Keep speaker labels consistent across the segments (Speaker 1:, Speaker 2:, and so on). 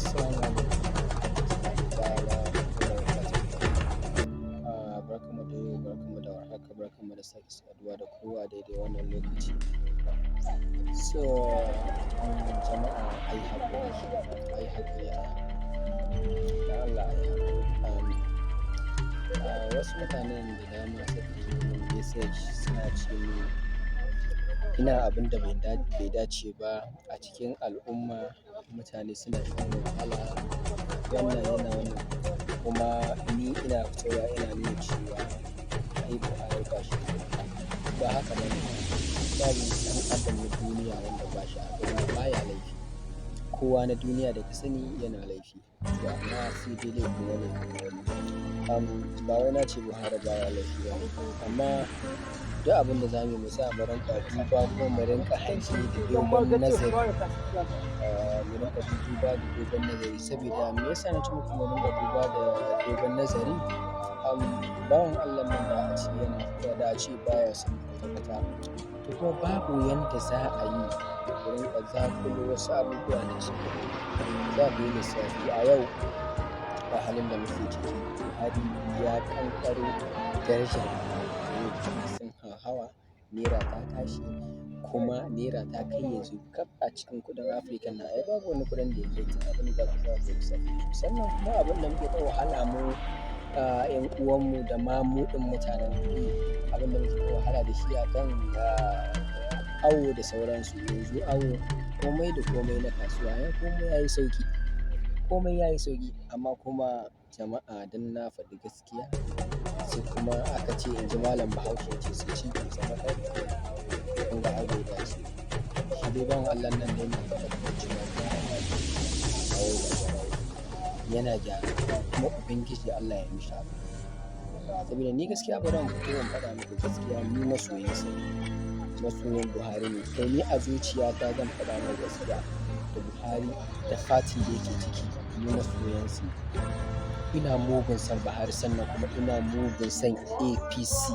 Speaker 1: Assalamu alaikum warahmatullahi ta'ala wabarakatuh. Barkanmu da yau, barkanmu da warhaka, barkanmu da sake saduwa da ku a daidai wannan lokaci. So jama'a, ayi haƙuri, ayi haƙuri, ayi haƙuri. Dan Allah ayi haƙuri. Wasu mutanen da dama suka yi min message, suna ce min ina abin da bai dace ba a cikin al'umma, mutane suna shan wahala, wannan yana wannan, kuma ni ina fitowa ina nuna cewa ai Buhari ba shi da gaskiya. Ba haka ba ne. Babu ɗan adam na duniya wanda ba shi wanda baya laifi. Kowa na duniya da ka sani yana laifi. To amma sai dai laifin wani ya fi na wani. Ba wai na ce Buhari baya laifi ba ne, amma duk abin da za mu yi, mu tsaya mu rinƙa duba ko mu rinƙa hange da dogon nazari. Mu rinƙa duba da dogon nazari. Saboda me yasa na ce muku mu rinƙa duba da dogon nazari? Bawan Allah nan da a ce yana da a ce baya son kwata-kwata. To kuma babu yanda za a yi mu rinƙa zaƙulo wasu abubuwa na ci gaba. Za ku yi lissafi a yau, a halin da muke ciki, Buhari ya ƙanƙaro darajar kuɗi sun hauhawa, naira ta tashi, kuma naira ta kai yanzu kaf a cikin kuɗin Afirka nan ai babu wani kuɗin da ya kai ta, abin da za ku tsaya ku yi lissafi. Sannan kuma abin da muke ta wahala mu, ƴan uwanmu da ma mu ɗin mutanen kuɗi, abin da muke ta wahala da shi a kan awo da sauransu. Yanzu awo komai da komai na kasuwa ya komai yayi sauƙi. Komai yayi sauƙi, amma kuma jama'a, dan na faɗi gaskiya, sai kuma aka ce, in ji Malam Bahaushe ya ce, "Sai ci bai zama ɗaya." Kun ga ai bai dace ba. Shi dai bawan Allah nan dai na tabbatar da cewa gyara yake, ba wai ba gyara yake. Yana gyara, kuma Ubangiji Allah ya mishi albarka. Saboda ni gaskiya, bari in fito in faɗa muku gaskiya, ni masoyinsa ne. Masoyin Buhari ne. Kai, ni a zuciyata zan faɗa muku gaskiya, da Buhari da party da yake ciki, ni masoyansu ne. Ina mugun son Buhari, sannan kuma ina mugun son APC.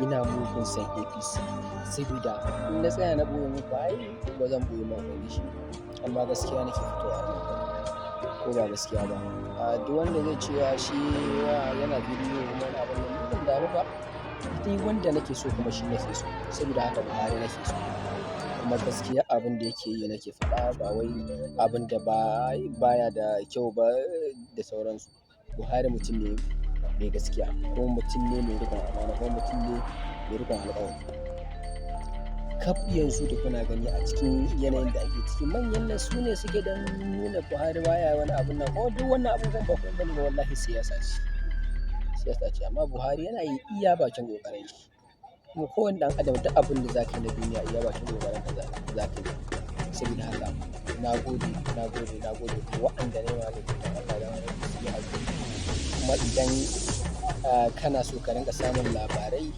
Speaker 1: Ina mugun son APC saboda in na tsaya na ɓoye muku, ai ba zan ɓoye ma Ubangiji ba. Amma gaskiya nake fitowa ina faɗi, ko ba gaskiya ba. Duk wanda zai cewa shi yana bidiyo kuma yana abun nan, ni ban damu ba. Ni wanda nake so kuma shi nake so. Saboda haka Buhari nake so. Kuma gaskiya abin da yake yi nake faɗa, ba wai abin da ba baya da kyau ba da sauransu. Buhari mutum ne mai gaskiya, kuma mutum ne mai riƙon amana, kuma mutum ne mai riƙon alƙawari. Kaf yanzu da kuna gani a cikin yanayin da ake ciki, manyan nan su ne suke ɗan nuna Buhari baya wani abun nan. Kuma duk wannan abubuwan ba komai bane ba, wallahi siyasa ce. Siyasa ce, amma Buhari yana yi iya bakin ƙoƙarin shi. Kuma kowane ɗan adam, duk abin da za ka yi na duniya, iya bakin ƙoƙarin ka za ka yi. Saboda haka na gode, na gode, na gode. Waɗanda na yi ma laifi, don Allah don Annabi su yi haƙuri. Kuma idan kana so ka rinƙa samun labarai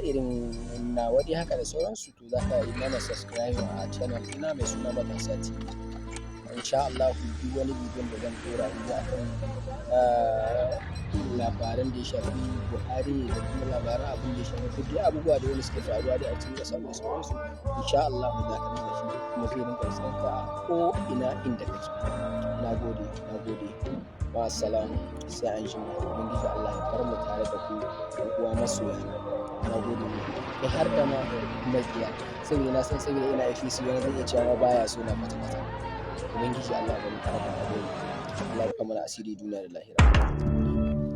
Speaker 1: irin nawa dai haka da sauransu, to za ka yi mana subscribe a channel ɗina mai suna Matasa TV. In sha Allahu, duk wani bidiyon da zan ɗora in dai akan labaran da ya shafi Buhari da kuma labaran abin da ya shafi duk dai abubuwa da wanda suke faruwa dai a cikin ƙasa da sauransu, in sha Allahu za ka rinƙa shi, kuma zai rinƙa riskanka a ko ina inda kake. Na gode, na gode. Ma'assalam, sai anjima. Ubangiji Allah ya bar mu tare da ku, ƴan uwa masoya na. Na gode muku. Kai, har da ma maƙiya. Saboda na san, saboda ina APC, wani zai iya cewa ma baya so na kwata-kwata. Ubangiji Allah ya bar mu tare da alheri. Allah ya rufa mana asiri duniya da lahira.